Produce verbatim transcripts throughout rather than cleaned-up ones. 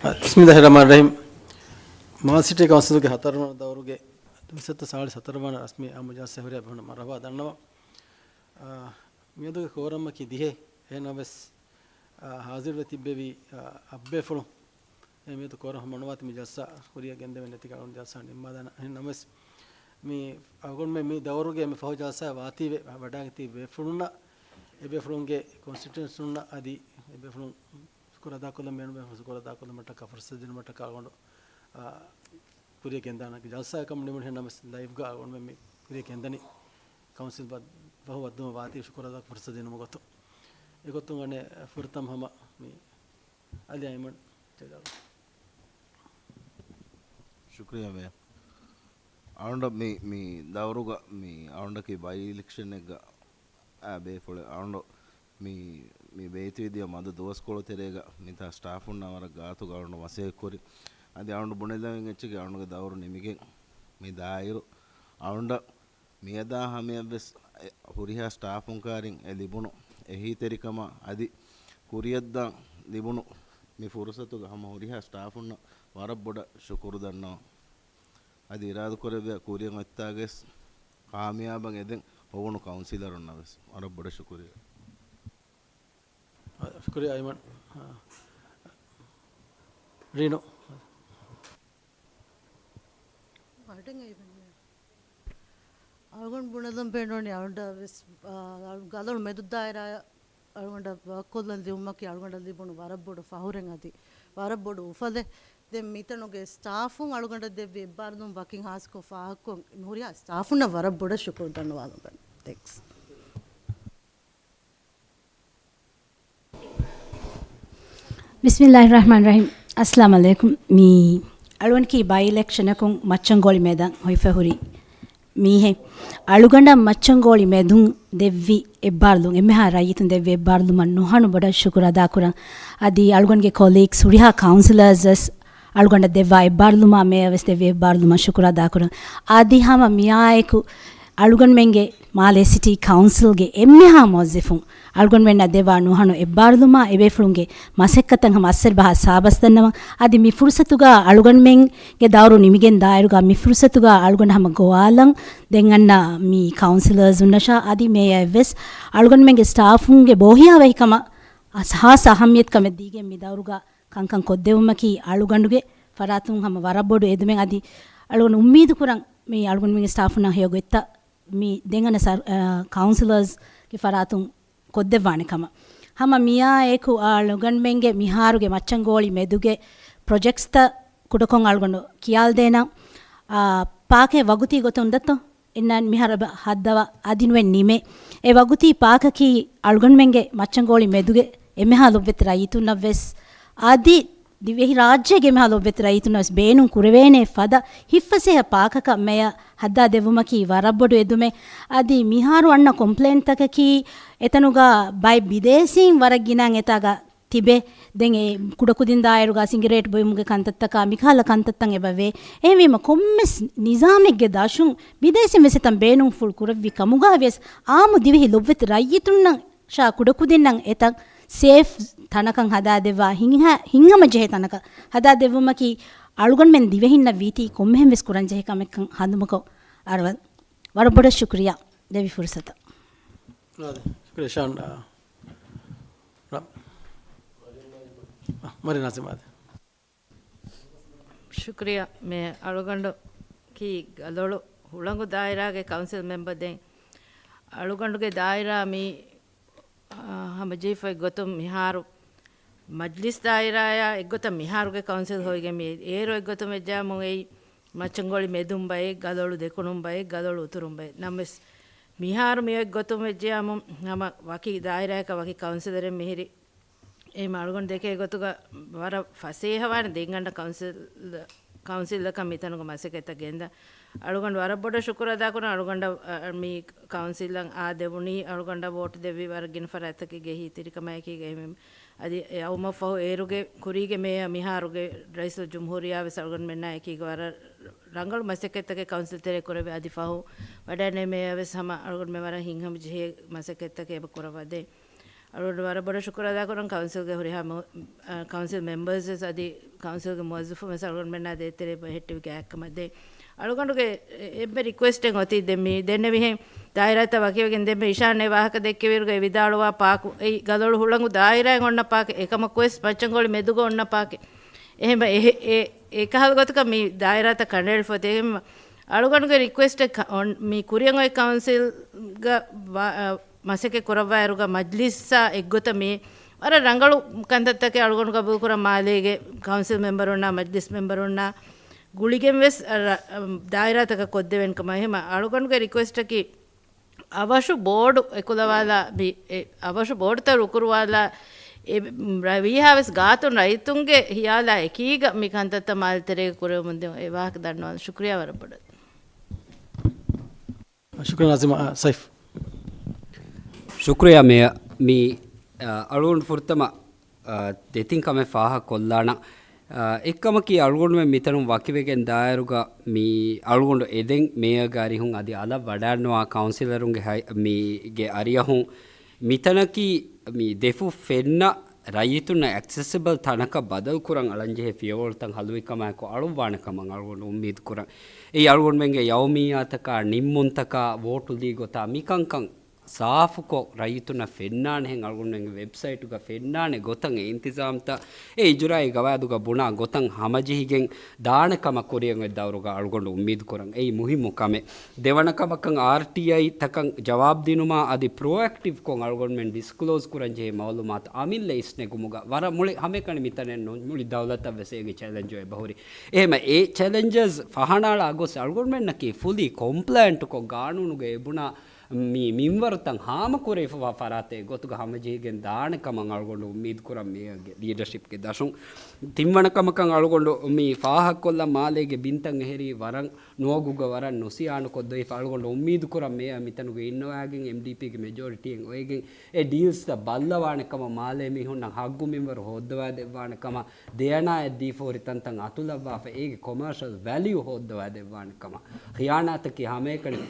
ބިސްމިއްލާހި ރަޙްމާނި ރަޙީމް. މާލެ ސިޓީ ކައުންސިލުގެ ހަތަރުވަނަ ދައުރުގެ ދުވަސްތައް ސާޅީސް ހަތަރުވަނަ ރަސްމީ އާއްމު ޖަލްސާ ހުރިހާ ބޭފުޅުން މަރުޙަބާ ދަންނަވަން. އާ، މިއަދުގެ ކޯރަމަކީ ދިހަ. އެހެންނަމަވެސް، އާ، ހާޒިރުވެ ތިއްބެވި، އާ، އަށް ބޭފުޅުން އެ މިއަދު ކޯރަމް ހަމަނުވާތީ މި ޖަލްސާ ކުރިއަށް ގެންދެވެން ނެތި އަޅުން ޖަލްސާ ނިންމާލާނަން. އެހެން ނަމަވެސް، މި އަޅުގަނޑުމެން މި ދައުރުގެ މި ފަހު ޖަލްސާ ވާތީވެ ވަޑާގަތީ ބޭފުޅުންނަށް، އެ ބޭފުޅުންގެ ކޮންސްޓިޓުއެންސީންނަށް އަދި އެ ބޭފުޅުން ޝުކުރު އަދާކޮށްލަން ބޭނުން ބޭފުޅުން ޝުކުރު އަދާކޮށްލުމަށްޓަކާ ފުރުސަތު ދިނުމަށްޓަކާ އަޅުގަނޑު، އާ، ކުރިއަށް ގެންދާނަން. ޖަލްސާއަކަށް ނިމުނު ހެން ނަމަވެސް ލައިވްގަ އަޅުގަނޑުމެން މި ކުރިއަށް ގެންދަނީ ކައުންސިލް ބަ-، ފަހު ވައްދުމަށް ވާތީ ޝުކުރު އަދާކޮށް ފުރުސަތު ދިނުމުގެ ގޮތުން. އެގޮތުން އަނެއް ފުރަތަމަ ހަމަ މި އަލީ އައިމަން ޖަލާލް. ޝުކުރިއްޔާ މޭ. އަޅުގަނޑަށް މި، މި ދައުރުގަ މި އަޅުގަނޑަކީ ބައި އިލެކްޝަނެއްގަ އާ ބޭފުޅެއް. އަޅުގަނޑު މި، މި ބޭތިވެދިޔަ މަދު ދުވަސްކޮޅު ތެރޭގަ މިތާ ސްޓާފުންނާ ވަރަށް ގާތުގަ އަޅުގަނޑު މަސައްކަތްކުރި. އަދި އަޅުގަނޑު ބުނެލަވަން އެއްޗެކޭ އަޅުގަނޑުގެ ދައުރު ނިމިގެން މި ދާއިރު އަޅުގަނޑަށް މިއަދާ ހަމަޔަށްވެސް އެ ހުރިހާ ސްޓާފުން ކާރިން އެ ލިބުނު އެހީތެރިކަމާ އަދި ކުރިއަށްދާން ލިބުނު މި ފުރުސަތުގަ ހަމަ ހުރިހާ ސްޓާފުންނަށް ވަރަށް ބޮޑަށް ޝުކުރު ދަންނަވަން. އަދި އިރާދަކުރެއްވިޔާ ކުރިއަށް އޮތްތާގަސް ކާމިޔާބަށް އެދެން ހޮވުނު ކައުންސިލަރުންނަށްވެސް ވަރަށް ބޮޑަށް ޝުކުރިއްޔާ. ޝުކުރިއްޔާ އައިމަން. އާ، ރީނު. އަޅުގަނޑު ބުނެލަން ބޭނުނީ އަޅުގަނޑަށް ވެސް، އާ، ގަލޮޅު މެދު ދާއިރާއަށް އަޅުގަނޑަށް ވަކިކޮށްލަން ލިބުމަކީ އަޅުގަނޑަށް ލިބުނު ވަރަށް ބޮޑު ފަހުރެއް އަދި ވަރަށް ބޮޑު އުފަލެއް. ދެން މިތަނުގެ ސްޓާފުން އަޅުގަނޑަށް ދެއްވި އެއްބާރުލުން ވަކިން ހާއްސަކޮށް ފާހަގަކޮށް ހުރިހާ ސްޓާފުންނަށް ވަރަށް ބޮޑަށް ޝުކުރު ދަންނަވާލަން. ތެންކްސް. ބިސްމިއްލާހި ރަޙްމާނި ރަޙީމް. އައްސަލާމު ޢަލައިކުމް. މި އަޅުގަނޑަކީ ބައި އިލެކްޝަނަކުން މައްޗަންގޯޅި މެދަށް ހޮވިފަ ހުރި މީހެއް. އަޅުގަނޑަށް މައްޗަންގޯޅި މެދުން ދެއްވި އެއްބާރުލުން އެންމެހާ ރައްޔިތުން ދެއްވި އެއްބާރުލުމަށް ނުހަނު ބޮޑަށް ޝުކުރު އަދާކުރަން. އަދި އަޅުގަނޑުގެ ކޮލީގްސް ހުރިހާ ކައުންސިލަރސް ވެސް އަޅުގަނޑަށް ދެއްވާ އެއްބާރުލުމާ މޭޔަރ ވެސް ދެއްވި އެއްބާރުލުމަށް ޝުކުރު އަދާކުރަން. އަދި ހަމަ މިއާއެކު އަޅުގަނޑުމެންގެ މާލޭ ސިޓީ ކައުންސިލްގެ އެންމެހާ މުވައްޒަފުން އަޅުގަނޑުމެންނަށް ދެއްވާ ނުހަނު އެއްބާރުލުމާ އެބޭފުޅުންގެ މަސައްކަތަށް ހަމަ އައްސަރު ބަހާ ސާބަސް ދަންނަވަން. އަދި މި ފުރުސަތުގަ އަޅުގަނޑުމެންގެ ދައުރު ނިމިގެން ދާއިރުގަ މި ފުރުސަތުގަ އަޅުގަނޑު ހަމަ ގޮވާލަން ދެން އަންނަ މި ކައުންސިލަރސް އުންނަށާ އަދި މޭޔަރ އެއްވެސް އަޅުގަނޑުމެންގެ ސްޓާފުންގެ ބޯހިޔާވަހިކަމަށް ހާސް އަހައްމިޔަތުކަމެއް ދީގެން މި ދައުރުގަ ކަންކަން ކޮށްދެވުމަކީ އަޅުގަނޑުގެ ފަރާތުން ހަމަ ވަރަށް ބޮޑު އެދުމެއް. އަދި އަޅުގަނޑު އުއްމީދު ކުރަން މި އަޅުގަނޑުމެންގެ ސްޓާފުންނަށް ހެޔޮ ގޮތްތައް މި ދެން އަންނަ ސަރ-، އާ، ކައުންސިލަރސްގެ ފަރާތުން ކޮށްދެއްވާނެ ކަމަށް. ހަމަ މިއާއެކު އަޅުގަނޑުމެންގެ މިހާރުގެ މައްޗަންގޯޅި މެދުގެ ޕްރޮޖެކްޓްސްތައް ކުޑަކޮށް އަޅުގަނޑު ކިޔާލަދޭނަން. އާ، ޕާކެއް ވަގުތީ ގޮތުން ދަތޯ؟ އިންނަން މިހާރު އެބަ ހައްދަވާ އަދި ނުވެ ނިމޭ. އެ ވަގުތީ ޕާކަކީ އަޅުގަނޑުމެންގެ މައްޗަންގޯޅި މެދުގެ އެންމެހާ ލޮބުވެތި ރައްޔިތުންނަށްވެސް އަދި ދިވެހިރާއްޖޭގެ އެންމެހާ ލޮބުވެތި ރައްޔިތުންނަށްވެސް ބޭނުން ކުރެވޭނެ ފަދަ ހިތްފަސޭހަ ޕާކަކަށް މޭޔަރ ހައްދާ ދެއްވުމަކީ ވަރަށް ބޮޑު އެދުމެއް. އަދި މިހާރު އަންނަ ކޮމްޕްލޭންތަކަކީ އެތަނުގަ ބައެއް ބިދޭސީން ވަރަށް ގިނައިން އެތާގަ ތިބެ. ދެން އެ ކުޑަކުދިން ދާއިރުގަ ސިނގިރޭޓް ބޮއިމުގެ ކަންތައްތަކާ މިކަހަލަ ކަންތައްތައް އެބަވޭ. އެހެންވީމަ ކޮންމެސް ނިޒާމެއްގެ ދަށުން ބިދޭސީން ވެސް އެތަން ބޭނުންފުޅު ކުރެއްވި ކަމުގަ ވިޔަސް އާއްމު ދިވެހި ލޮބުވެތި ރައްޔިތުންނަށާ ކުޑަކުދިންނަށް އެތަން ސޭފް ތަނަކަށް ހަދާދެއްވާ ހިތްހަ-، ހިތްހަމަޖެހޭ ތަނަކަށް ހަދާދެއްވުމަކީ އަޅުގަނޑުމެން ދިވެހިންނަށް ވީތީ ކޮންމެހެން ވެސް ކުރަންޖެހޭ ކަމެއްކަން ހަނދުމަކޮށް އަރަވަން. ވަރަށް ބޮޑަށް ޝުކުރިއްޔާ ދެއްވި ފުރުސަތަށް. އާދެ، ޝުކުރިއްޔާ ޝާން. އާ، ރ-، އާ، މަރި ނާޒިމް އާދެ. ޝުކުރިއްޔާ މޭ އަޅުގަނޑަކީ ގަލޮޅު ހުޅަނގު ދާއިރާގެ ކައުންސިލް މެމްބަރ. ދެން އަޅުގަނޑުގެ ދާއިރާ މި، އާ، ހަމަޖެހިފައި ގޮތުން މިހާރު މަޖްލިސް ދާއިރާއާ އެއްގޮތަށް މިހާރުގެ ކައުންސިލް ހޮވިގެން މި އޭރު އެއްގޮތުން ވެއްޖާމު އެއީ މައްޗަންގޯޅި މެދުން ބައެއް، ގަލޮޅު ދެކުނުން ބައެއް، ގަލޮޅު އުތުރުން ބައެއް. ނަމަވެސް މިހާރު މި އޮތް ގޮތުން ވެއްޖެޔާމު ހަމަ ވަކި ދާއިރާއަކަށް ވަކި ކައުންސިލަރެއް މިހިރި. އެހެން އަޅުގަނޑު ދެކޭ ގޮތުގަ ވަރަށް ފަސޭހަވާނެ ދެން އަންނަ ކައުންސިލް، ކައުންސިލަކަށް މިތަނުގަ މަސައްކަތްތައް ގެންދަން. އަޅުގަނޑު ވަރަށް ބޮޑަށް ޝުކުރު އަދާކުރަން. އަޅުގަނޑަށް، އަ، މި ކައުންސިލަށް އާ ދެވުނީ، އަޅުގަނޑަށް ވޯޓް ދެއްވި ވަރަށް ގިނަ ފަރާތްތަކެއްގެ އެހީތެރިކަމާއެކީގަ. އެހެން އަދި އެ އައުމަށްފަހު އޭރުގެ ކުރީގެ މޭޔަރ މިހާރުގެ ރައީސުލްޖުމްހޫރިއްޔާވެސް އަޅުގަނޑުމެންނާ އެކީގަ ވަރަށް ރަނގަޅު މަސައްކަތްތަކެއް ކައުންސިލް ތެރޭ ކުރެވި. އަދި ފަހު ވަޑައިނެވި މޭޔަރ ވެސް ހަމަ އަޅުގަނޑުމެން ވަރަށް ހިތްހަމަޖެހޭ މަސައްކަތްތަކެއް އެބަ ކުރައްވާ ދޭ. އަޅުގަނޑު ވަރަށް ބޮޑަށް ޝުކުރު އަދާކުރަން ކައުންސިލްގެ ހުރިހާ މު-، އަ، ކައުންސިލް މެމްބަރސް ވެސް އަދި ކައުންސިލްގެ މުވައްޒަފުން ވެސް އަޅުގަނޑުމެންނާ ދޭތެރޭ ބެހެއްޓިވި ގާތްކަމަށް ދޭ. އަޅުގަނޑުގެ އެ-، އެންމެ ރިކުއެސްޓެއް އޮތީ ދެން މި ދެންނެވިހެން ދާއިރާތައް ވަކިވެގެން ދެންމެ އިޝާން އެ ވާހަކަ ދެއްކެވިއިރުގަ އެ ވިދާޅުވާ ޕާކު އެއީ ގަލޮޅު ހުޅަނގު ދާއިރާއިން އޮންނަ ޕާކެއް، އެކަމަކުވެސް މައްޗަންގޮޅި މެދުގަ އޮންނަ ޕާކެއް. އެހެން އެ-، އެ-، އެކަހަލަ ގޮތަކަށް މި ދާއިރާތައް ކަނޑައެޅިފަ އޮތީ. އެހެން އަޅުގަނޑުގެ ރިކުއެސްޓެއް ކަ-، އޮން-، މި ކުރިއަށް އޮތް ކައުންސިލްގަ ވާ-، އަ، މަސައްކަތް ކުރައްވާއިރުގަ މަޖްލިސްއާ އެއްގޮތަށް މި ވަރަށް ރަނގަޅު ކަންތައްތަކެއް އަޅުގަނޑު ގަބޫލުކުރަން މާލޭގެ ކައުންސިލް މެމްބަރުންނާ މަޖްލިސް މެމްބަރުންނާ ގުޅިގެން ވެސް އަ، ރަ-، އަ، ދާއިރާތަކަށް ކޮށްދެވޭނެ ކަމަށް. އެހެމަ އަޅުގަނޑުގެ ރިކުއެސްޓަކީ އަވަށު ބޯޑު އެކުލަވާލާ މި، އެ، އަވަށު ބޯޑުތައް ރުކުރުވާލާ އެ، ރަ-، ވީހާވެސް ގާތުން ރައްޔިތުންގެ ހިޔާލާ އެކީގަ މި ކަންތައްތައް މާލެ ތެރޭގަ ކުރެވެމުން ދިޔުން އެ ވާހަކަ ދަންނަވަން. ޝުކުރިޔާ ވަރަށް ބޮޑަށް. ޝުކުރިޔާ ނާޒިމް، އަ، ސައިފް. ޝުކުރިޔާ މޭޔަރ. މި، އަ، އަޅުގަނޑު ފުރަތަމަ، އަ، ދެތިން ކަމެއް ފާހަގަ ކޮށްލާނަން. އަ، އެއްކަމަކީ އަޅުގަނޑުމެން މިތަނުން ވަކިވެގެން ދާއިރުގަ މި އަޅުގަނޑު އެދެން މޭޔަރގެ އަރިހުން އަދި އަލަށް ވަޑާންނަވާ ކައުންސިލަރުންގެ ހައި-، މީގެ އަރިއަހުން މިތަނަކީ މި ދެފުށް ފެންނަ ރައްޔިތުންނަށް އެކްސެސިބަލް ތަނަކަށް ބަދަލު ކުރަން އަޅަންޖެހޭ ފިޔަވަޅުތައް ހަލުވިކަމާއެކު އަޅުއްވާނެ ކަމަށް އަޅުގަނޑު އުއްމީދު ކުރަން. އެއީ އަޅުގަނޑުމެންގެ ޔައުމިއްޔާތަކާ، ނިންމުންތަކާ، ވޯޓުލީ ގޮތާ މިކަންކަން ސާފުކޮށް ރައްޔިތުންނަށް ފެންނާނެހެން އަޅުގަނޑުމެންގެ ވެބްސައިޓުގަ ފެންނާނެ ގޮތަށް އެ އިންތިޒާމްތައް އެ އިޖުރާއީ ގަވާއިދުގަ ބުނާ ގޮތަށް ހަމަޖެހިގެން ދާނެ ކަމަށް ކުރިއަށް އޮތް ދައުރުގަ އަޅުގަނޑު އުއްމީދު ކުރަން. އެއީ މުހިއްމު ކަމެއް. ދެވަނަ ކަމަކަށް އާރްޓީއައި ތަކަށް ޖަވާބު ދިނުމާ އަދި ޕްރޮއެކްޓިވްކޮށް އަޅުގަނޑުމެން ޑިސްކްލޯޒް ކުރަން ޖެހޭ މައުލޫމާތު އަމިއްލަ އިސްނެގުމުގަ ވަރަށް މުޅި ހަމައެކަނި މިތަނެއް ނޫން، މުޅި ދައުލަތަށް ވެސް އޭގެ ޗެލެންޖު އެބަހުރި. އެހެމަ އެ ޗެލެންޖަސް ފަހަނާޅާ ގޮސް އަޅުގަނޑުމެންނަކީ ފުލީ ކޮމްޕްލައިންޓްކޮށް ގާނޫނުގަ އެބުނާ މި މިންވަރުތައް ހާމަކުރެވިފަވާ ފަރާތެއް ގޮތުގަ ހަމަޖެހިގެން ދާނެ ކަމަށް އަޅުގަނޑު އުއްމީދު ކުރަން މޭޔަރގެ ލީޑަޝިޕްގެ ދަށުން. ތިންވަނަ ކަމަކަށް އަޅުގަނޑު މި ފާހަގަކޮށްލަން މާލޭގެ ބިންތައް އެހެރީ ވަރަށް ނުވަގުގަ ވަރަށް ނުސިޔާނުކޮށްދޮއިފަ އަޅުގަނޑު އުއްމީދު ކުރަން މޭޔަރ މިތަނުގަ އިންނަވާގެން އެމްޑީޕީގެ މެޖޯރިޓީއެއް އޮވެގެން އެ ޑީލްސްތައް ބައްލަވާނެ ކަމަށް މާލޭ މީހުންނަށް ހައްގު މިންވަރު ހޯއްދަވާދެއްވާނެ ކަމަށް ދެއަނާއަށް ދީފަ ހުރި ތަންތަން އަތުލައްވާފަ އޭގެ ކޮމާޝަލް ވެލިއު ހޯއްދަވާދެއްވާނެ ކަމަށް. ޚިޔާނާތަކީ ހަމައެކަނި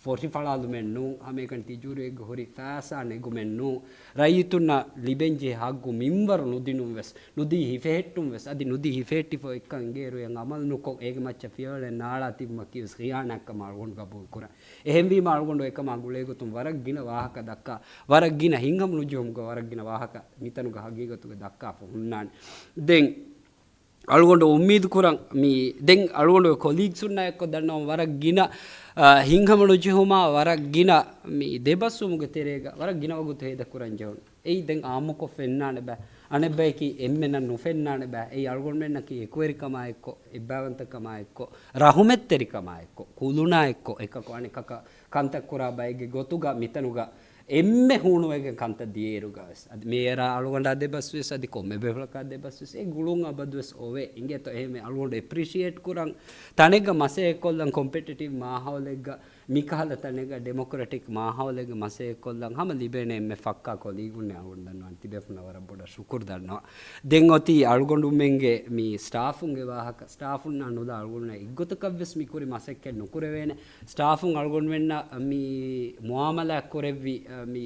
ފޮށިފަޅާލުމެއް ނޫން، ހަމައެކަނި ތިޖޫރީއެއްގަ ހުރި ފައިސާ ނެގުމެއް ނޫން، ރައްޔިތުންނަށް ލިބެންޖެހޭ ހައްގު މިންވަރު ނުދިނުން ވެސް، ނުދީ ހިފެހެއްޓުން ވެސް، އަދި ނުދީ ހިފެހެއްޓިފަ އޮތްކަން އިނގޭއިރު އެއަށް އަމަލު ނުކޮށް، އޭގެ މައްޗަށް ފިޔަވަޅެއް ނާޅާ ތިބުމަކީ ވެސް ޚިޔާނާތްކަމަށް އަޅުގަނޑު ގަބޫލު ކުރަން. އެހެންވީމަ އަޅުގަނޑު އެކަމާ ގުޅޭގޮތުން ވަރަށް ގިނަ ވާހަކަ ދައްކާ، ވަރަށް ގިނަ ހިތްހަމަނުޖެހުމުގަ ވަރަށް ގިނަ ވާހަކަ މިތަނުގަ ހަގީގަތުގަ ދައްކާފަ ހުންނާނެ. ދެން އަޅުގަނޑު އުއްމީދު ކުރަން މި ދެން އަޅުގަނޑު ކޮލީގްސުންނާ އެއްކޮށް ދަންނަވަން ވަރަށް ގިނަ، އަ، ހިތްހަމަނުޖެހުމާ ވަރަށް ގިނަ މި ދެބަސްވުމުގެ ތެރޭގަ ވަރަށް ގިނަ ވަގުތު ހޭދަ ކުރަން ޖެހުނު. އެއީ ދެން އާއްމުކޮށް ފެންނާނެ ބައެއް. އަނެއްބަޔަކީ އެންމެނަށް ނުފެންނާނެ ބައެއް. އެއީ އަޅުގަނޑުމެންނަކީ އެކުވެރިކަމާ އެއްކޮށް، އެއްބައިވަންތަކަމާ އެއްކޮށް، ރަހުމަތްތެރިކަމާ އެއްކޮށް، ކުލުނާ އެއްކޮށް އެކަކު އަނެކަކަށް ކަންތައް ކުރާ ބައެއްގެ ގޮތުގަ މިތަނުގަ އެންމެ ހޫނުވެގެން ކަންތައް ދިޔައިރުގަ ވެސް، އަދި މޭޔަރާ އަޅުގަނޑާ ދެބަސްވިޔަސް، އަދި ކޮންމެ ބޭފުޅަކާ ދެބަސްވިޔަސް، އެ ގުޅުން އަބަދުވެސް އޮވޭ. އިނގޭތޯ އެހެންވެ އަޅުގަނޑު އެޕްރިޝިއޭޓް ކުރަން ތަނެއްގަ މަސައްކަތްކޮށްލަން ކޮމްޕެޓިޓިވް މާހައުލެއްގަ، މިކަހަލަ ތަނެއްގަ ޑެމޮކްރެޓިކް މާހައުލެއްގަ މަސައްކަތްކޮށްލަން ހަމަ ލިބޭނެ އެންމެ ފައްކާ ކޮލީގުންނޭ އަޅުގަނޑު ދަންނަވަން ތިބޭފުޅުންނަށް ވަރަށް ބޮޑަށް ޝުކުރު ދަންނަވަން. ދެން އޮތީ އަޅުގަނޑުމެންގެ މި ސްޓާފުންގެ ވާހަކަ. ސްޓާފުންނާ ނުލާ އަޅުގަނޑު އެއްގޮތަކަށްވެސް މި ކުރި މަސައްކަތް ނުކުރެވޭނެ. ސްޓާފުން އަޅުގަނޑުމެންނަށް މި މުއާމަލާތް ކުރެއްވި، މި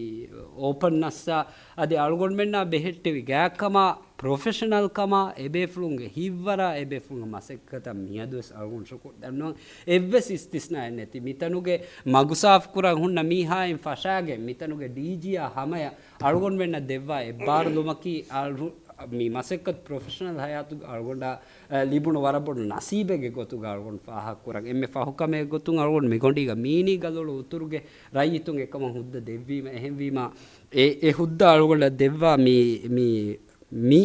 އޯޕަންނަސްއާ އަދި އަޅުގަނޑުމެންނާ ބެހެއްޓެވި ގާތްކަމާ، ޕްރޮފެޝަނަލްކަމާ، އެބޭފުޅުންގެ ހިތްވަރާ، އެބޭފުޅުންގެ މަސައްކަތަށް މިއަދުވެސް އަޅުގަނޑު ޝުކުރު ދަންނަވަން. އެއްވެސް އިސްތިސްނާއެއް ނެތި. މިތަނުގެ މަގުސާފުކުރަން ހުންނަ މީހާއިން ފަށާގެން، މިތަނުގެ ޑީޖީއާ ހަމަޔަށް އަޅުގަނޑުމެންނަށް ދެއްވާ އެއްބާރުލުމަކީ އަޅު-، މި މަސައްކަތު ޕްރޮފެޝަނަލް ހަޔާތުގަ އަޅުގަނޑަށް، އަ، ލިބުނު ވަރަށް ބޮޑު ނަސީބެއްގެ ގޮތުގަ އަޅުގަނޑު ފާހަގަކުރަން. އެންމެ ފަހުކަމެއް ގޮތުން އަޅުގަނޑު މިގޮނޑީގަ މީނީ ގަލޮޅު އުތުރުގެ ރައްޔިތުން އެކަމަށް ހުއްދަ ދެއްވީމަ، އެހެންވީމަ އެ، އެ ހުއްދަ އަޅުގަނޑަށް ދެއްވާ މި، މި، މި،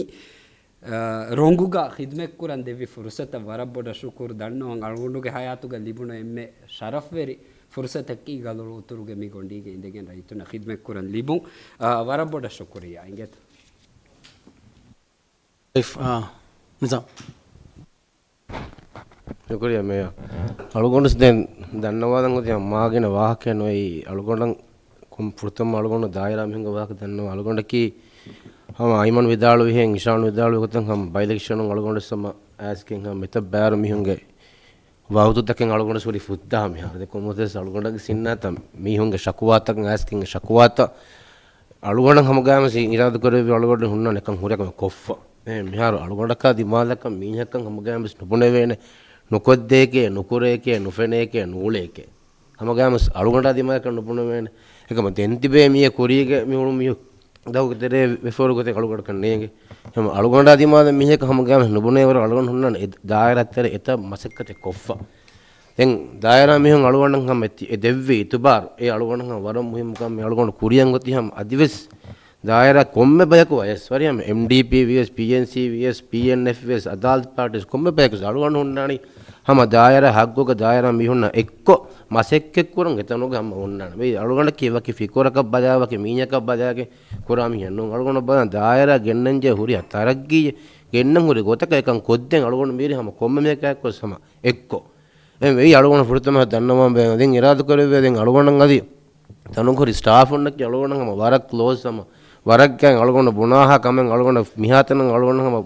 އަ، ރޮނގުގަ ޚިދުމަތްކުރަން ދެއްވި ފުރުސަތަށް ވަރަށް ބޮޑަށް ޝުކުރު ދަންނަވަން. އަޅުގަނޑުގެ ހަޔާތުގަ ލިބުނު އެންމެ ޝަރަފްވެރި ފުރުސަތަކީ ގަލޮޅު އުތުރުގެ މި ގޮނޑީގަ އިނދެގެން ރައްޔިތުންނަށް ޚިދުމަތްކުރަން ލިބުން. އާ، ވަރަށް ބޮޑަށް ޝުކުރިއްޔާ. އިނގޭތަ؟ ސައިފް، އާ، ނިޒާމް. ޝުކުރިއްޔާ މޭޔަރ. އަޅުގަނޑު ދެން ދަންނަވާލަން އޮތީ މާ ގިނަ ވާހަކައެއް ނުވެ އަޅުގަނޑަށް ކޮން ފުރަތަމަ އަޅުގަނޑު ދާއިރާ މީހުންގެ ވާހަކަ ދަންނަވާ. އަޅުގަނޑަކީ ހަމަ އައިމަން ވިދާޅުވިހެން، އިޝާން ވިދާޅުވި ގޮތަށް ހަމަ ބައިލެކްޝަނުން އަޅުގަނޑު ހަމަ އައިސްގެން ހަމަ މިތައް ބާރު މީހުންގެ ވަގުތުތަކެއް އަޅުގަނޑު ހުރި ފުއްދާ މިހާރު. ދެ ކޮންމެސް އަޅުގަނޑަށް ސިންނާތަ މީހުންގެ ޝަކުވާތައް އައިސްގެން ޝަކުވާތައް އަޅުގަނޑަށް ހަމަގާމެސް އިރާދަކުރެއްވި އަޅުގަނޑު ހުންނާނެ އެކަން ހުރިހާ ކަމެއް ކޮށްފަ. އެ މިހާރު އަޅުގަނޑަކާ ދިމާލަކަށް މީހަކަށް ހަމަގާމެސް ނުބުނެވޭނެ، ނުކޮށްދޭކޭ، ނުކުރޭކޭ، ނުފެނޭކޭ، ނުއުޅޭކޭ. ހަމަގާމެސް އަޅުގަނޑާ ދިމާލަކަށް ނުބުނެވޭނެ. އެކަމަ ދެން ތިބޭ މިއެ ކުރީގެ މި ހުޅު މި ދަހުގެ ތެރޭ ވެފައިރު ގޮތެއް އަޅުގަނޑަކަށް ނޭނގެ. ހަމަ އަޅުގަނޑާ ދިމާލަށް މީހަކަށް ހަމަގާމެސް ނުބުނޭވަރު އަޅުގަނޑު ހުންނާނެ އެ ދާއިރާ ތެރޭ އެތައް މަސައްކަތެއް ކޮށްފަ. ދެން ދާއިރާ މީހުން އަޅުގަނޑަށް ހަމަ އެ ދެއްވި އިތުބާރު، އެ އަޅުގަނޑަށް ހަމަ ވަރަށް މުހިއްމު ކަމެއް އަޅުގަނޑު ކުރިޔަށް އޮތީ ހަމަ އަދިވެސް ދާއިރާ ކޮންމެ ބަޔަކު ވިޔަސް ވަރިހަމަ އެމްޑީޕީ ވިޔަސް، ޕީއެންސީ ވިޔަސް، ޕީއެންއެފް ވިޔަސް، އަދާލަތު ޕާޓީސް ކޮންމެ ބަޔަކު ވިޔަސް އަޅުގަނޑު ހުންނާނީ ހަމަ ދާއިރާ ހައްގުގަ ދާއިރާ މީހުންނާ އެއްކޮށް މަސައްކަތް ކުރަން އެތަނުގަ ހަމަ ހުންނާނެ. މީ އަޅުގަނޑަކީ ވަކި ފިކުރަކަށް ބަލާ، ވަކި މީހަކަށް ބަލާގެން ކުރާ މީހެއް ނޫން. އަޅުގަނޑު ބަލާ ދާއިރާ ގެންނަންޖެހޭ ހުރިހާ ތަރައްގީ ގެންނަން ހުރި ގޮތަކަށް އެކަން ކޮށްދޭން އަޅުގަނޑު މީރި ހަމަ ކޮންމެ މީހަކާ އެއްކޮށް ހަމަ އެއްކޮށް. އެ ވެއް އަޅުގަނޑު ފުރަތަމަ ދަންނަވަން ބޭނުން. ދެން އިރާދަކުރެއްވިއްޔާ ދެން އަޅުގަނޑަށް އަދި ތަނުގަ ހުރި ސްޓާފުންނަކީ އަޅުގަނޑަށް ހަމަ ވަރަށް ކްލޯޒް ހަމަ ވަރަށް ގާތް އަޅުގަނޑު ބުނާހާ ކަމެއް އަޅުގަނޑު މިހާތަނަށް އަޅުގަނޑު ހަމަ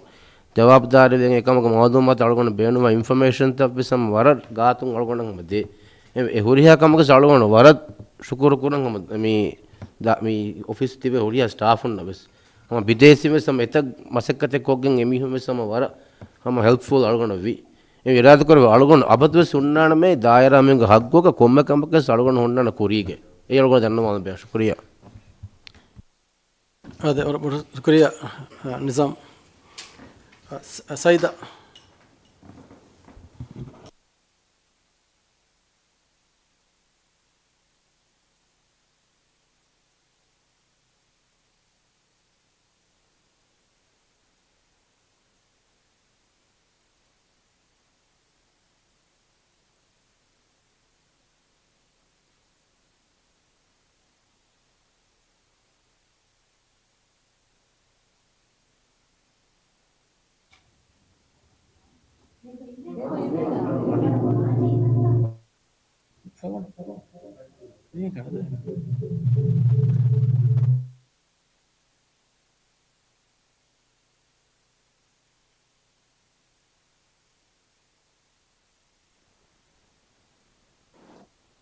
ޖަވާބުދާރީވެގެން އެކަމަކު މައުލޫމާތު އަޅުގަނޑު ބޭނުންވާ އިންފޮމޭޝަންތައް ވެސް ހަމަ ވަރަށް ގާތުން އަޅުގަނޑަށް ހަމަ ދޭ. އެ، އެ ހުރިހާ ކަމަކަށް އަޅުގަނޑު ވަރަށް ޝުކުރު ކުރަން ހަމަ މި ދަ-، މި އޮފީސް ތިބޭ ހުރިހާ ސްޓާފުންނަށް ވެސް. ހަމަ ބިދޭސީން ވެސް ހަމަ އެތައް މަސައްކަތެއް ކޮށްގެން އެމީހުން ވެސް ހަމަ ވަރަށް ހަމަ ހެލްޕްފުލް އަޅުގަނޑަށް ވި. އެ އިރާދަކުރެއްވި އަޅުގަނޑު އަބަދުވެސް ހުންނާނަމޭ ދާއިރާ މީހުންގެ ހައްގުގަ ކޮންމެ ކަމަކަށް އަޅުގަނޑު ހުންނާނެ ކުރީގަ. އެ އަޅުގަނޑު ދަންނަވާލަން ބޭ. ޝުކުރިއްޔާ. އާދެ، ވަރަށް ބޮޑަށް ޝުކުރިއްޔާ، އަ، ނިޒާމް. އަ، ސަ-، ސައިދާ.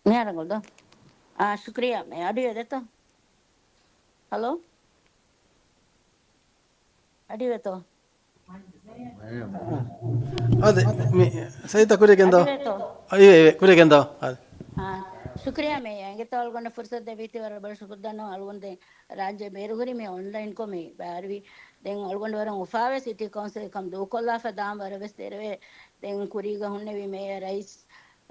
މިހާރަށް ގޮތް ދޯ. އާ، ޝުކުރިއްޔާ. މި އަޑު އިވޭތޯ؟ ހަލޯ؟ އަޑު އިވޭތޯ؟ އާދެ، މި ސައިދާ ކުރިއަށް ގެންދާ. އަޑު އިވޭތޯ؟ އާ، އިވޭ، އިވޭ، ކުރިއަށް ގެންދާ. އާދެ. އާ، ޝުކުރިއްޔާ މި އެނގޭތޯ އަޅުގަނޑަށް ފުރުސަތު ދެއްވީތީ ވަރަށް ބޮޑަށް ޝުކުރު ދަންނަވަން. އަޅުގަނޑު ދެން ރާއްޖެ ބޭރު ހުރީ މި އޮންލައިންކޮށް މި ބައިވެރިވީ. ދެން އަޅުގަނޑު ވަރަށް އުފާވެ ސިޓީ ކައުންސިލް ކަމު ދޫކޮށްލާފަ ދާން ވަރަށް ވެސް ދެރަވޭ. ދެން ކުރީގަ ހުންނެވި މޭޔަރ ރައީސް،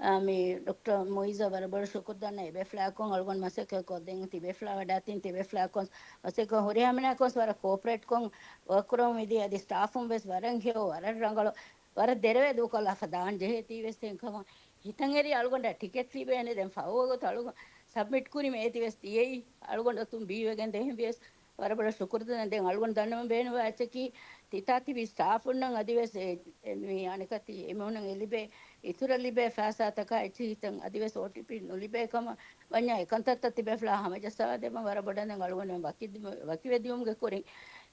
އާ، މި ޑޮކްޓަރ މުއިއްޒަށް ވަރަށް ބޮޑަށް ޝުކުރު ދަންނަ. އެބޭފުޅާއެކު އަޅުގަނޑު މަސައްކަތް ކޮށްދޭން ތިބޭފުޅާ ވަޑާތީން ތިބޭފުޅާއެކު މަސައްކަތް ހުރިހާ މީހާއެކު ވަރަށް ކޯޕަރޭޓްކޮށް ވަރަށް ކުރަމުން މިދިޔަ އަދި ސްޓާފުން ވެސް ވަރަށް ހެޔޮ ވަރަށް ރަނގަޅު ވަރަށް ދެރަވޭ ދޫކޮށްލާފަ ދާން ޖެހޭތީ ވެސް ދެން ކަމަށް ހިތަށް އެރި އަޅުގަނޑަށް ޓިކެޓް ލިބޭނެ. ދެން ފަހުގަ ގޮތަށް އަޅުގަނޑު ސަބްމިޓް ކުރީމޭ އޭތި ވެސް ދިޔައީ އަޅުގަނޑު އަތުން ބީވެގެން ދޭން ވިޔަސް ވަރަށް ބޮޑަށް ޝުކުރު ދަންނަވަން. ދެން އަޅުގަނޑު ދަންނަވަން ބޭނުންވާ އެއްޗަކީ ތިތާ ތިބި ސްޓާފުންނަށް އަދިވެސް އެ، އެ، މި އަނެކަތި އެމީހުންނަށް އެ ލިބޭ އިތުރަށް ލިބޭ ފައިސާތަކާ އެއްޗެއް ހިތަށް އަދިވެސް އޯޓީޕީ ނުލިބޭ ކަމަށް ވަންޏާ އެކަންތައްތައް ތިބޭފުޅާ ހަމަޖައްސާ ދެއްވަން ވަރަށް ބޮޑަށް ދެން އަޅުގަނޑު ވަކި، ވަކިވެދިޔުމުގެ ކުރިން.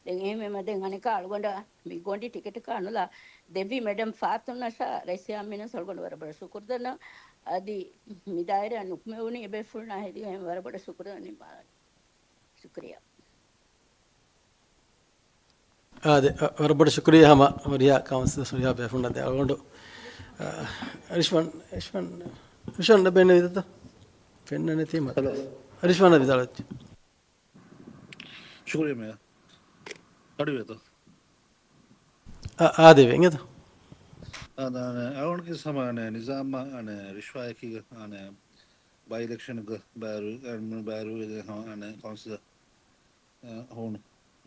ދެން އެހެންވީމަ ދެން އަނެކާ އަޅުގަނޑަށް މި ގޮނޑި ޓިކެޓަކާ ނުލާ ދެއްވި މެޑަމް ފާތުންނަށާ ރައީސް ޔާމީނަށް އަޅުގަނޑު ވަރަށް ބޮޑަށް ޝުކުރު ދަންނަވަން. އަދި މި ދާއިރާ ނުކުމެވުނީ އެބޭފުޅުންނާ ހެދިގެން ވަރަށް ބޮޑަށް ޝުކުރު ދަންނަވަން. ޝުކުރިއްޔާ. އާދެ، އަ، ވަރަށް ބޮޑަށް ޝުކުރިއްޔާ ހަމަ ހުރިހާ ކައުންސިލަރ ހުރިހާ ބޭފުޅުންނަށް. ދެން އަޅުގަނޑު، އަ، ރިޝްވަން، ރިޝްވަން، ރިޝްވަން ބޭނުންވީތަ؟ ފެންނަނީތީ މަ-، ހަލޯ. ރިޝްވަން ވިދާޅުވެއްޖެ. ޝުކުރިއްޔާ މޭޔަރ. އަޑު އިވޭތޯ؟ އާ، އާދެވޭ، އިނގޭތޯ؟ އާދެ، އަޅުގަނޑު ކިޔަސް ހަމަ ނިޒާމާ ރިޝްވާއަކީގަ ބައި އިލެކްޝަންގަ ބައިވެރި، ބައިވެރިވެގެން ހަމަ ކައުންސިލަރ އަ، ހޫނު.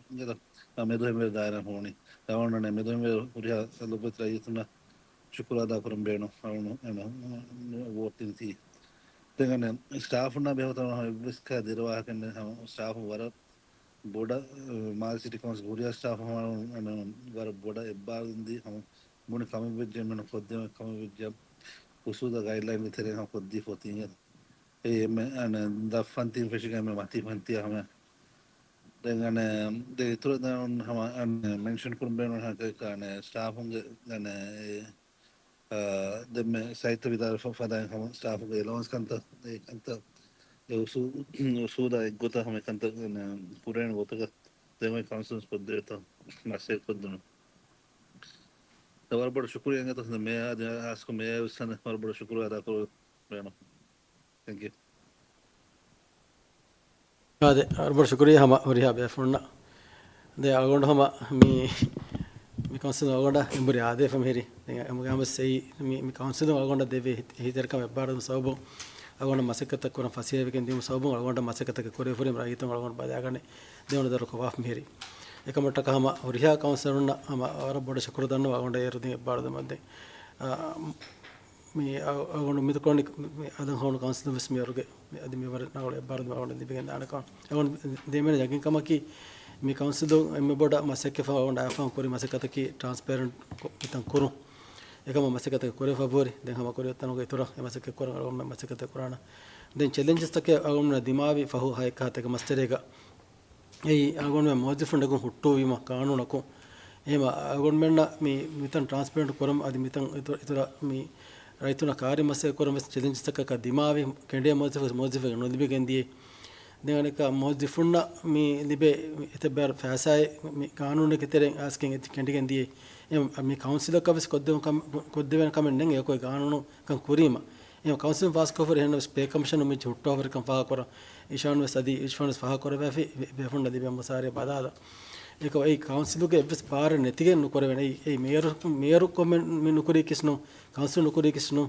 އިނގޭތޯ؟ އަ، މެދުހެންވެރި ދާއިރާ ހޫނި. އަޅުގަނޑު މެދުހެންވެރި ހުރިހާ ލޮބުވެތި ރައްޔިތުންނަށް ޝުކުރު އަދާކުރަން ބޭނުން. އަޅުގަނޑު ވޯޓް ދިން ތީ. ދެން އަނެއް ސްޓާފުންނާ ބެހޭ ގޮތަށް އެއްވެސް ކަހަލަ ދެރަވާހަކަށް ނެތް. ހަމަ ސްޓާފު ވަރަށް ބޮޑަށް، އަ، މާލެ ސިޓީ ކައުންސިލް ހުރިހާ ސްޓާފު ހަމަ އަނެއް ވަރަށް ބޮޑަށް އެއްބާރުލުން ދީ ހަމަ ބުނި ކަމެއް ވެއްޖެ އެމީހުން ކޮށްދޭން ކަމެއް ވެއްޖެ އުސޫލާ ގައިޑްލައިންގެ ތެރެއިން ހަމަ ކޮށްދީފަ އޮތީ. އެ އެންމެ އަނެއް ދަށް ފަންތިން ފެށިގެން އެންމެ މަތީ ފަންތިއަށް ހަމަ ދެން އަނެއް، ދެން އިތުރަށް ދެން ހަމަ އަނެއް މެންޝަން ކުރަން ބޭނުން ހަކައިކަ އަނެއް ސްޓާފުންގެ އަނެއް، އެ، އާ، ދެންމެ ސައިތަށް ވިދާޅުވެފަ ފަދައިން ހަމަ ސްޓާފުގެ އެލަވަންސް ކަންތައް، އެ ކަންތައް އެ އުސޫ-، އުސޫލާ އެއްގޮތަށް ހަމަ އެކަންތައް ކުރޭނެ ގޮތަކަށް ދެން އޮތް ކައުންސިލް ކޮށްދޭތޯ މަސައްކަތް ކޮށްދުނު. ވަރަށް ބޮޑަށް ޝުކުރިއްޔާ އިނގޭތޯ މޭޔާ އާސްކު މޭޔާ ވެސް ވަރަށް ބޮޑަށް ޝުކުރު އަދާކުރު ވޭނު. ތެންކް ޔޫ. އާދެ، ވަރަށް ބޮޑަށް ޝުކުރިއްޔާ ހަމަ ހުރިހާ ބޭފުޅުންނަށް. ދެން އަޅުގަނޑު ހަމަ މި، މި ކައުންސިލުން އަޅުގަނޑަށް އެނބުރި އާދޭ ފަހު މިހިރީ. ދެން އެމަގާމަސް އެއީ މި، މި ކައުންސިލުން އަޅުގަނޑަށް ދެއްވި އެހި-، އެހީތެރިކަމެއް އެއްބާރުލުމުގެ ސަބަބުން އަޅުގަނޑަށް މަސައްކަތްތައް ކުރަން ފަސޭހަވެގެން ދިޔުމުގެ ސަބަބުން އަޅުގަނޑަށް މަސައްކަތަކެއް ކުރެވިފަ ހުރީމަ ރައްޔިތުން އަޅުގަނޑު ބަލާގަނެ ދެވަނަ ދޮރަކު ވާފަ މިހިރީ. އެކަމަށްޓަކާ ހަމަ ހުރިހާ ކައުންސިލަރުންނަށް ހަމަ ވަރަށް ބޮޑަށް ޝުކުރު ދަންނަވަން އަޅުގަނޑަށް އޭރު ދިން އެއްބާރުލުމަށް ދެން. އާ، މި އަ-، އަޅުގަނޑު އުއްމީދު ކުރަނީ މި އަލަށް ހޮވުނު ކައުންސިލުން ވެސް މިވަރުގެ މި އަދި މިވަރު ރަނގަޅު އެއްބާރުލުމެއް އަޅުގަނޑަށް ލިބިގެން ދާނެކަމަށް. އަޅުގަނޑު ދޭން އިން ޔަގީންކަމަކީ މި ކައުންސިލުން އެންމެ ބޮޑަށް މަސައްކަތް ފަހު އަޅުގަނޑު އައިފަހުން ކުރި މަސައްކަތަކީ ޓްރާންސްޕޭރެންޓް ކޮށް މިތަން ކުރުން. އެކަމަށް މަސައްކަތަކަށް ކުރެވިފަ ހުރި. ދެން ހަމަ ކުރިއަށް ތަނުގެ އިތުރަށް އެ މަސައްކަތް ކުރަން އަޅުގަނޑު މަސައްކަތެއް ކުރާނަން. ދެން ޗެލެންޖަސްތަކެއް އަޅުގަނޑު ދިމާވި ފަހު ހައެއްކަ ހަތެއްކަ މަސްތެރޭގަ އެއީ އަޅުގަނޑުމެން މުވައްޒަފުން ނެގުން ހުއްޓުވީމަ ޤާނޫނަކުން. އެހެންވީމަ އަޅުގަނޑުމެންނަށް މި މިތަން ޓްރާންސްޕޭރެންޓް ކުރަން އަދި މިތަން އިތުރަށް، އިތުރަށް މި ރައްޔިތުންނަށް ކާރި މަސައްކަތް ކުރަން ވެސް ޗެލެންޖަސްތަކަކަށް ދިމާވި ކެނޑިޔަ މުވައްޒަފަކަށް މުވައްޒަފަކަށް ނުލިބިގެން ދިޔަ. ދެން އަނެއްކާ މުވައްޒަފުންނަށް މި ލިބޭ އެތައް ބައި ފައިސާއެއް މި ޤާނޫނެއްގެ ތެރެއިން އައިސްގެން އެތި ކެނޑިގެން ދިޔަ. އެ މި ކައުންސިލަކަށް ވެސް ކޮށްދެވޭ ކަމެއް ނެތް އެ އޮތް ޤާނޫނުކަން ކުރީމަ. އެ ކައުންސިލުން ފާސްކޮށްފަ ހުރި އެހެންނަމަވެސް ޕޭ ކަމިޝަނުން މިއްޗަށް ހުއްޓުވާފަ ހުރިކަން ފާހަގަކުރަން. އިޝާން ވެސް އަދި އިޝްފާން ވެސް ފާހަގަކުރެވިފަ ބޭފުޅުންނަށް ލިބޭ މުސާރައިގެ ބަލާލަން. އެކަމަކު އެއީ ކައުންސިލުގެ އެއްވެސް ބާރެއް ނެތިގެން ނުކުރެވޭނެ. އެއީ، އެއީ މޭޔަރު، މޭޔަރު ކޮމެންޓް މި ނުކުރީ ކިސްނު، ކައުންސިލުން ނުކުރީ ކިސްނު.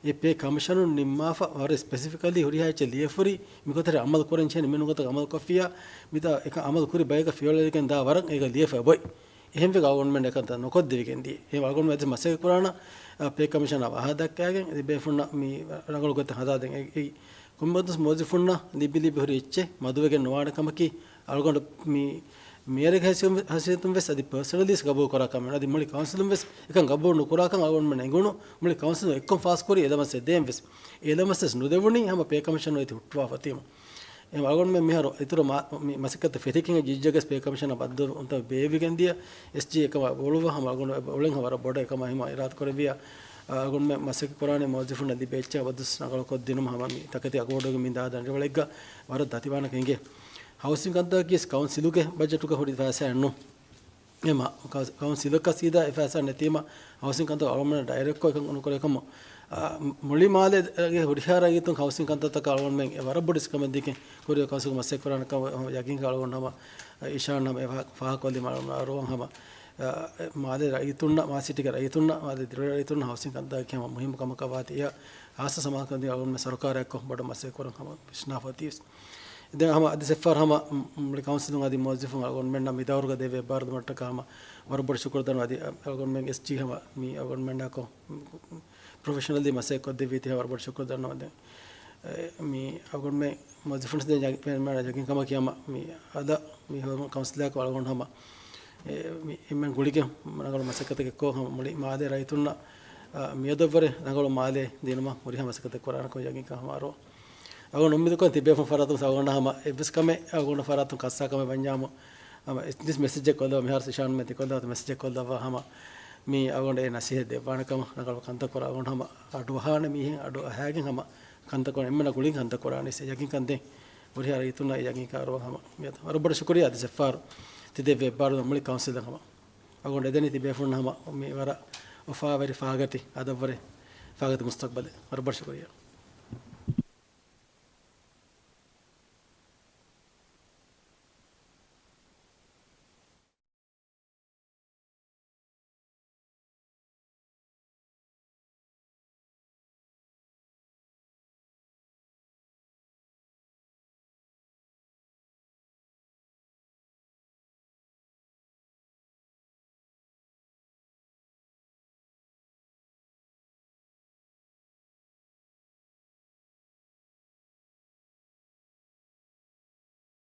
އެ ޕޭ ކަމިޝަނުން ނިންމާފަ ވަރަށް ސްޕެސިފިކަލީ ހުރިހާ އެއްޗެއް ލިޔެފަ ހުރި މިގޮތަށް އަމަލު ކުރަން ޖެހޭނެ މި ނުގަތަކަށް އަމަލު ކޮށްފިއްޔާ، މިތާ އެކަން އަމަލު ކުރި ބަޔަކަށް ފިޔަވަޅުވެގެން ދާ ވަރަށް އޭގަ ލިޔެފަ އޮތް. އެހެންވެ އަޅުގަނޑުމެން އެކަންތައް ނުކޮށްދެވިގެން ދިޔަ. އެ އަޅުގަނޑުމެން އަދި މަސައްކަތް ކުރާނަ، އާ، ޕޭ ކަމިޝަނާ ވާހަކަ ދައްކާގެން އެ ބޭފުންނަށް މި ރަނގަޅު ގޮތަށް ހަދާދޭން. އެ، އެ ކޮންމެވެސް މުވައްޒަފުންނަށް ލިބި ލިބި ހުރި އެއްޗެއް މަދުވެގެން ނުވާނެ ކަމަކީ އަޅުގަނޑު މި މޭޔަރެއްގެ ހައިސި-، ހައިސިއްޔަތުން ވެސް އަދި ޕާސަނަލީ ވެސް ގަބޫލު ކުރާ ކަމެއް. އަދި މުޅި ކައުންސިލުން ވެސް އެކަން ގަބޫލު ނުކުރާކަން އަޅުގަނޑުމެން އެނގުނު. މުޅި ކައުންސިލުން އެއްކޮށް ފާސްކުރީ އެލަމަސް ދޭން ވެސް. އެލަމަސް ވެސް ނުދެވުނީ ހަމަ ޕޭ ކަމިޝަނުން އެތި ހުއްޓުވާފަ އޮތީމަ. އެ އަޅުގަނޑުމެން މިހާރު އިތުރު މާ-، މި މަސައްކަތް ފެށިގެން ޖިއްޖަގެސް ޕޭ ކަމިޝަނާ ބައްދަލުވުންތައް ބޭއްވިގެން ދިޔަ އެސްޖީ އެކަމަށް އުޅުއްވާ ހަމަ އަޅުގަނޑު އެބަ އުޅެން ހަމަ ވަރަށް ބޮޑަށް އެކަމަށް ހިމަ އިރާދަ ކުރެއްވިޔާ، އަޅުގަނޑުމެން މަސައްކަތް ކުރާނީ މުވައްޒަފުންނަށް ލިބޭ އެއްޗެއް އަބަދުވެސް ރަނގަޅު ކޮށްދިނުމަށް ހަމަ މި ތަކެތި އަގުބޮޑުވެގެން މި ދާ ދަނޑިވަޅެއްގަ ވަރަށް ދަތިވާނެކަން އެނގޭ. ހައުސިން ކަންތައް ކީސް ކައުންސިލުގެ ބަޖެޓުގަ ހުރި ފައިސާއެއް ނޫން. އެމަ ކައު-، ކައުންސިލަކަށް ސީދާ އެ ފައިސާ ނެތީމަ، ހައުސިން ކަންތައް އަޅުގަނޑުމެންނަށް ޑައިރެކްޓްކޮށް އެކަން ނުކުރޭ ކަމަށް، އާ، މުޅި މާލޭގެ ހުރިހާ ރައްޔިތުން ހައުސިން ކަންތައްތަކަށް އަޅުގަނޑުމެން އެ ވަރަށް ބޮޑު އިސްކަމެއް ދީގެން ކުރިއަށް ކައުންސިލް މަސައްކަތް ކުރާނެ ކަމަށް ޔަގީންކަން އަޅުގަނޑު ހަމަ އިޝާން ހަމަ އެ ފާ-، ފާހަގަކޮށްލީމަ އަޅުގަނޑު އަރުވަން ހަމަ، އާ، މާލޭ ރައްޔިތުންނަށް، މާ ސިޓީގެ ރައްޔިތުންނަށް، މާލޭ ދިރިއުޅޭ ރައްޔިތުންނަށް ހައުސިން ކަންތައް ހަމަ މުހިއްމު ކަމަކަށް ވާތީ، އެއަށް ހާއްސަ ސަމާލުކަން ދީ އަޅުގަނޑުމެން ސަރުކާރާއެއްކޮށް ބޮޑަށް މަސައްކަތް ކުރަން ހަމަ ވިސްނާފަ އޮތީވެސް. ދެން ހަމަ އަދި ސެފާރ ހަމަ މުޅި ކައުންސިލުން އަދި މުވައްޒަފުން އަޅުގަނޑުމެންނަށް މި ދައުރުގަ ދެއްވި އެއްބާރުލުމަށްޓަކާ ހަމަ ވަރަށް ބޮޑަށް ޝުކުރު ދަންނަވަން. އަދި އަޅުގަނޑުމެން އެސްޖީ ހަމަ މި އަޅުގަނޑުމެންނާކޮށް ޕްރޮފެޝަނަލީ މަސައްކަތް ކޮށްދެއްވީތީ ވަރަށް ބޮޑަށް ޝުކުރު ދަންނަވަން. ދެން މި އަޅުގަނޑުމެން މުވައްޒަފުން ދެން ޔަގީން ކަމަކީ ހަމަ މި އަދަ މި ހުރި ކައުންސިލާއެކު އަޅުގަނޑު ހަމަ އެ، މި އެންމެން ގުޅިގެން ރަނގަޅު މަސައްކަތެއް ކޮށް ހަމަ މުޅި މާލޭ ރައްޔިތުންނަށް، އާ، މިއަދަށްވުރެ ރަނގަޅު މާލެ ދިނުމަށް ހުރިހާ މަސައްކަތެއް ކުރާނެކަން ޔަގީންކަން ހަމަ އަރުވަން. އަޅުގަނޑު އުއްމީދުކޮށް ތިބޭފުން ފަރާތުން އަޅުގަނޑަށް ހަމަ އެއްވެސް ކަމެއް އަޅުގަނޑު ފަރާތުން ކައްސާ ކަމެއް ވަންޏާމު، ހަމަ އެއްވެސް މެސެޖެއް ކޮށްލަވާ، މިހާރު އިޝާން މެން ތިކޮށްލަވާ މެސެޖެއް ކޮށްލައްވާ ހަމަ މި އަޅުގަނޑު އެ ނަސީހަތް ދެއްވާނެ ކަމަށް، ރަނގަޅު ކަންތައް ކުރާ އަޅުގަނޑު ހަމަ އަޑުއަހާނެ މީހެއް އަޑު އަހާގެން ހަމަ ކަންތައް ކުރާނެ އެންމެންނާ ގުޅިގެން ކަންތައް ކުރާނީ އެ ޔަގީންކަން ދޭން. ހުރިހާ ރައްޔިތުންނަށް އެ ޔަގީންކަން އަރުވަން ހަމަ ވަރަށް ބޮޑަށް ޝުކުރިއްޔާ އަދި ސެފާރު ތި ދެއްވި އެއްބާރުލުމަށް މުޅި ކައުންސިލަށް ހަމަ. އަޅުގަނޑު އެދެނީ ތިބޭފުންނަށް ހަމަ މި ވަރަށް އުފާވެރި ފާގަތި އަދަށްވުރެ ފާގަތި މުސްތަގްބަލެއް. ވަރަށް ބޮޑަށް ޝުކުރިއްޔާ.